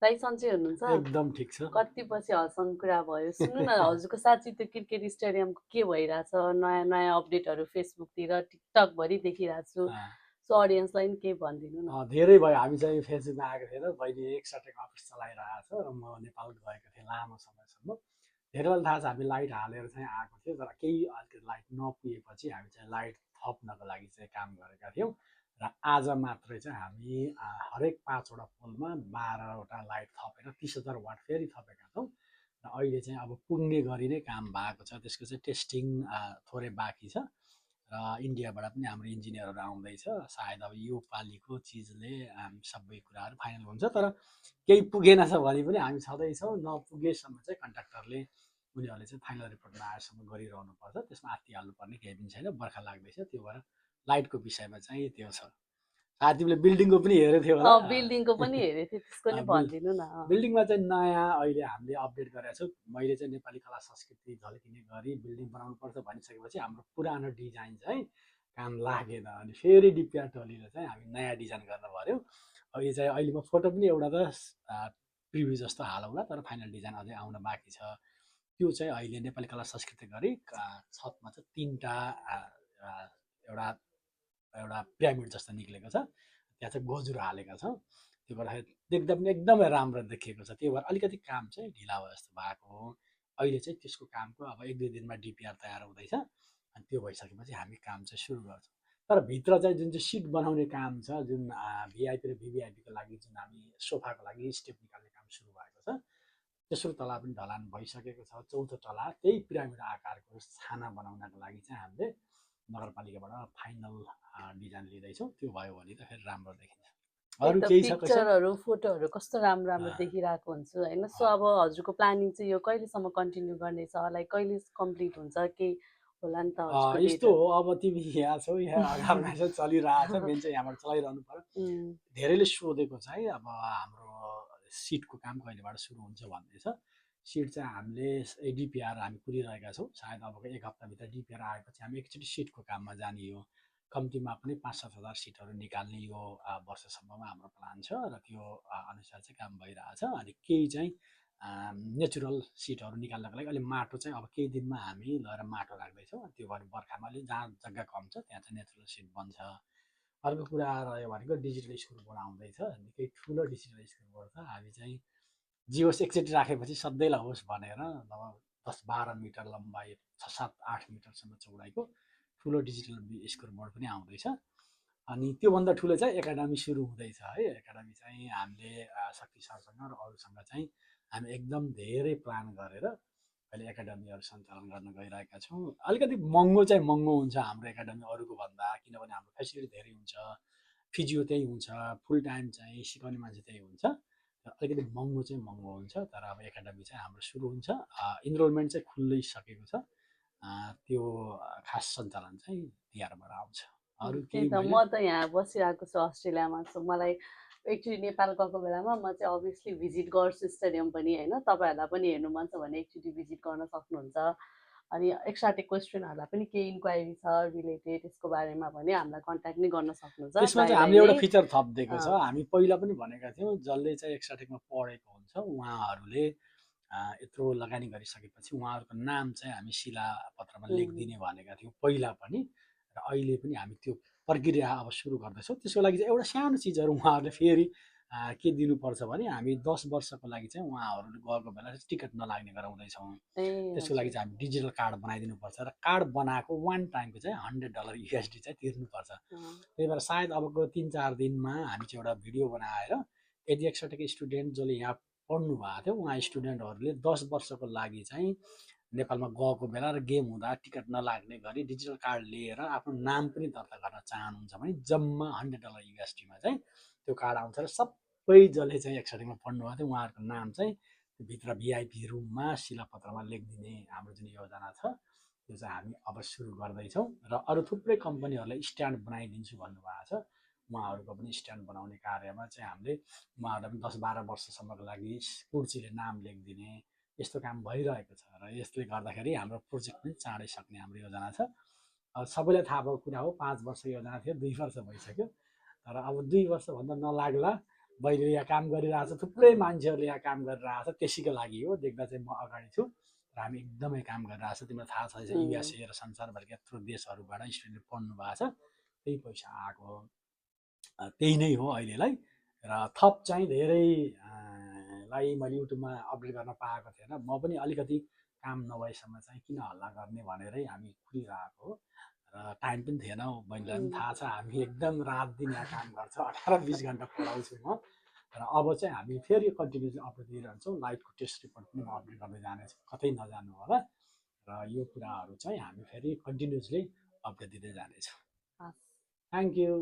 दाइ सन्चै हुनुहुन्छ? एकदम ठिक छ। कति पछि हँसाउनु कुरा भयो। सुन्नु न, हजुरको साँच्ची त्यो क्रिकेट स्टेडियमको के भइरहेछ? नयाँ नयाँ अपडेटहरू फेसबुकतिर टिकटकभरि देखिरहेको छु। सो अडियन्सलाई नि केही भनिदिनु न। धेरै भयो हामी चाहिँ फेसबुकमा आएको थिएन, बहिनी एकसाथै अफिस चलाइरहेको छ र म नेपाल गएको थिएँ लामो समयसम्म। धेरै बेला थाहा छ हामी लाइट हालेर चाहिँ आएको थियो, तर केही अलिकति लाइट नपुगेपछि हामी चाहिँ लाइट थप्नको लागि चाहिँ काम गरेका थियौँ र आज मात्रै चाहिँ हामी हरेक 5वटा पोलमा 12वटा लाइट थपेर 30,000 वाट फेरि थपेका छौँ र अहिले चाहिँ अब पुग्ने गरी नै काम भएको छ। त्यसको चाहिँ टेस्टिङ थोरै बाँकी छ र इन्डियाबाट पनि हाम्रो इन्जिनियरहरू आउँदैछ। सायद अब यो पालिको चिजले सबै कुराहरू फाइनल हुन्छ, तर केही पुगेन छ भने पनि हामी छँदैछौँ। नपुगेसम्म चाहिँ कन्ट्राक्टरले उनीहरूले चाहिँ फाइनल रिपोर्टमा आएसम्म गरिरहनु पर्छ, त्यसमा आत्तिहाल्नुपर्ने केही पनि छैन। बर्खा लाग्दैछ, त्यो भएर लाइटको विषयमा चाहिँ त्यो छ। तिमीले बिल्डिङको पनि हेरेको थियो होला। बिल्डिङको पनि हेरेको थिएँ, त्यसको नि भनिदिनु न। बिल्डिङमा चाहिँ नयाँ अहिले हामीले अपडेट गरेका छौँ। मैले चाहिँ नेपाली कला संस्कृति झल्किने गरी बिल्डिङ बनाउनुपर्छ भनिसकेपछि हाम्रो पुरानो डिजाइन चाहिँ काम लागेन, अनि फेरि डिपिआर टोलीले चाहिँ हामी नयाँ डिजाइन गर्न पर्यो। अहिले म फोटो पनि एउटा त प्रिभ्यू जस्तो हालौँला, तर फाइनल डिजाइन अझै आउन बाँकी छ। त्यो चाहिँ अहिले नेपाली कला संस्कृति गरी छतमा चाहिँ 3टा एउटा एउटा पिरामिड जस्तो निक्लेको छ, त्यहाँ चाहिँ गजुर हालेका छौँ। त्यो गर्दाखेरि देख्दा पनि एकदमै राम्रो देखिएको छ। त्यो भएर अलिकति काम चाहिँ ढिला भयो जस्तो भएको हो। अहिले चाहिँ त्यसको कामको अब 1-2 दिनमा डिपिआर तयार हुँदैछ, अनि त्यो भइसकेपछि हामी काम चाहिँ सुरु गर्छौँ। तर भित्र चाहिँ जुन चाहिँ सिट बनाउने काम छ, जुन भिआइपी र भिभिआइपीको लागि जुन हामी सोफाको लागि स्टेप निकाल्ने काम सुरु भएको छ, तेस्रो तला पनि ढलान भइसकेको छ। चौथो तला त्यही पिरामिड आकारको छाना बनाउनको लागि चाहिँ हामीले नगरपालिकाबाट फाइनल डिजाइन लिँदैछौँ। त्यो भयो भने त फेरि राम्रो देखिन्छ। अरू केही छ क्वेसन? पिक्चरहरू फोटोहरू कस्तो राम्रो राम्रो देखिरहेको हुन्छु होइन। सो अब हजुरको प्लानिङ चाहिँ यो कहिलेसम्म कन्टिन्यू गर्नेछ, लाइक कहिले कम्प्लिट हुन्छ, केही होला नि त हजुरको यस्तो हो, अब तिमी यहाँ छौ, यहाँ अगाडिमा चाहिँ चलिरहेछ, मेन चाहिँ यहाँबाट चलाइरहनु पर्यो। धेरैले सोधेको चाहिँ अब हाम्रो सिटको काम कहिलेबाट सुरु हुन्छ भन्दैछ। सिट चाहिँ हामीले डिपिआर हामी कुरिरहेका छौँ। सायद अब 1 हप्ताभित्र डिपिआर आएपछि हामी एकचोटि सिटको काममा जाने हो। कम्तीमा पनि 5-7 हजार सिटहरू निकाल्ने यो वर्षसम्ममा हाम्रो प्लान छ र त्यो अनुसार चाहिँ काम भइरहेछ। अनि केही चाहिँ नेचुरल सिटहरू निकाल्नको लागि अहिले माटो चाहिँ अब केही दिनमा हामी लगेर माटो राख्दैछौँ। त्यो भएर बर्खामा अलिक जहाँ जग्गा कम छ त्यहाँ चाहिँ नेचुरल सिट बन्छ। अर्को कुरा रह्यो भनेको डिजिटल स्कुल बोर्ड आउँदैछ, निकै ठुलो डिजिटल स्कुल बोर्ड छ। हामी चाहिँ जियोस् एकचोटि राखेपछि सधैँलाई होस् भनेर 10-12 मिटर लम्बाइ, 6-7-8 मिटरसम्म चौडाइको ठुलो डिजिटल स्कोर बोर्ड पनि आउँदैछ। अनि त्योभन्दा ठुलो चाहिँ एकाडेमी सुरु हुँदैछ है। एकाडेमी चाहिँ हामीले शक्ति सरसँग र अरूसँग चाहिँ हामी एकदम धेरै प्लान गरेर अहिले एकाडेमीहरू सञ्चालन गर्न गइरहेका छौँ। अलिकति महँगो चाहिँ महँगो हुन्छ हाम्रो एकाडेमी अरूको भन्दा, किनभने हाम्रो फेसिलिटी धेरै हुन्छ, फिजियो त्यही हुन्छ, फुल टाइम चाहिँ सिकाउने मान्छे त्यही हुन्छ। अलिकति महँगो चाहिँ महँगो हुन्छ, तर अब एकाडेमी चाहिँ हाम्रो सुरु हुन्छ। इनरोलमेन्ट चाहिँ खुलिसकेको छ। त्यो खास सञ्चालन चाहिँ तिहारबाट आउँछ। अरू त्यही केही त, म त यहाँ बसिरहेको छु अस्ट्रेलियामा। सो मलाई एकचोटि नेपाल गएको बेलामा म चाहिँ अभियसली भिजिट गर्छु स्टेडियम पनि होइन। तपाईँहरूलाई पनि हेर्नु मन छ भने एकचोटि भिजिट गर्न सक्नुहुन्छ। अनि एक्स्ट्रा क्वेसनहरूलाई पनि केही इन्क्वायरी छ रिलेटेड यसको बारेमा भने हामीलाई कन्ट्याक्ट नै गर्न सक्नुहुन्छ। त्यसमा चाहिँ हामीले एउटा फिचर थपिदिएको छ। हामी पहिला पनि भनेका थियौँ, जसले चाहिँ एक्स्ट्राटेकमा पढेको हुन्छ उहाँहरूले यत्रो लगानी गरिसकेपछि उहाँहरूको नाम चाहिँ हामी शिलापत्रमा लेखिदिने भनेका थियौँ पहिला पनि, र अहिले पनि हामी त्यो प्रक्रिया अब सुरु गर्दैछौँ। त्यसको लागि चाहिँ एउटा सानो चिजहरू उहाँहरूले फेरि के दिनुपर्छ भने हामी 10 वर्षको लागि चाहिँ उहाँहरूले गएको बेला टिकट नलाग्ने गराउँदैछौँ। त्यसको लागि चाहिँ हामी डिजिटल कार्ड बनाइदिनुपर्छ र कार्ड बनाएको वान टाइमको चाहिँ $100 USD चाहिँ तिर्नुपर्छ। त्यही भएर सायद अबको 3-4 दिनमा हामी चाहिँ एउटा भिडियो बनाएर यदि एक्स्ट्राटेक स्टुडेन्ट जसले यहाँ पढ्नु भएको थियो उहाँ स्टुडेन्टहरूले 10 वर्षको लागि चाहिँ नेपालमा गएको बेला र गेम हुँदा टिकट नलाग्ने गरी डिजिटल कार्ड लिएर आफ्नो नाम पनि दर्ता गर्न चाहनुहुन्छ भने जम्मा $100 USD-मा चाहिँ त्यो कार्ड आउँछ र सबै जसले चाहिँ एक्स्ट्राटेकमा पढ्नु भएको थियो उहाँहरूको नाम चाहिँ भित्र भिआइपी रुममा शिलापत्रमा लेखिदिने हाम्रो जुन योजना छ त्यो चाहिँ हामी अब सुरु गर्दैछौँ। र अरू थुप्रै कम्पनीहरूले स्ट्यान्ड बनाइदिन्छु भन्नुभएको छ। उहाँहरूको पनि स्ट्यान्ड बनाउने कार्यमा चाहिँ हामीले उहाँहरूलाई पनि 10-12 वर्षसम्मको लागि कुर्सीले नाम लेखिदिने यस्तो काम भइरहेको छ र यसले गर्दाखेरि हाम्रो प्रोजेक्ट पनि चाँडै सक्ने हाम्रो योजना छ। अब सबैलाई थाहा भएको कुरा हो, 5 वर्ष योजना थियो, 2 वर्ष भइसक्यो। तर अब 2 वर्षभन्दा नलाग्ला, बहिनीले यहाँ काम गरिरहेछ, थुप्रै मान्छेहरूले यहाँ काम गरिरहेछ, त्यसैको लागि हो। देख्दा चाहिँ म अगाडि छु र हामी एकदमै काम गरिरहेछ। तिमीलाई थाहा छ युएसए र संसारभरिका यत्रो देशहरूबाट स्टुडेन्ट पढ्नु भएको छ, त्यही पैसा आएको त्यही नै हो अहिलेलाई। र थप चाहिँ धेरै लाई मैले युट्युबमा अपडेट गर्न पाएको थिएन। म पनि अलिकति काम नभएसम्म चाहिँ किन हल्ला गर्ने भनेरै हामी कुरिरहेको हो। र टाइम पनि थिएन, बहिनीलाई पनि थाहा छ हामी एकदम रात दिन यहाँ काम गर्छ, 18-20 घन्टा पढाउँछु म। र अब चाहिँ हामी फेरि कन्टिन्युसली अपडेट दिइरहन्छौँ। लाइटको टेस्ट रिपोर्ट पनि म अपडेट गर्दै जानेछु, कतै नजानु होला। र यो कुराहरू चाहिँ हामी फेरि कन्टिन्युसली अपडेट दिँदै जानेछौँ। Thank you.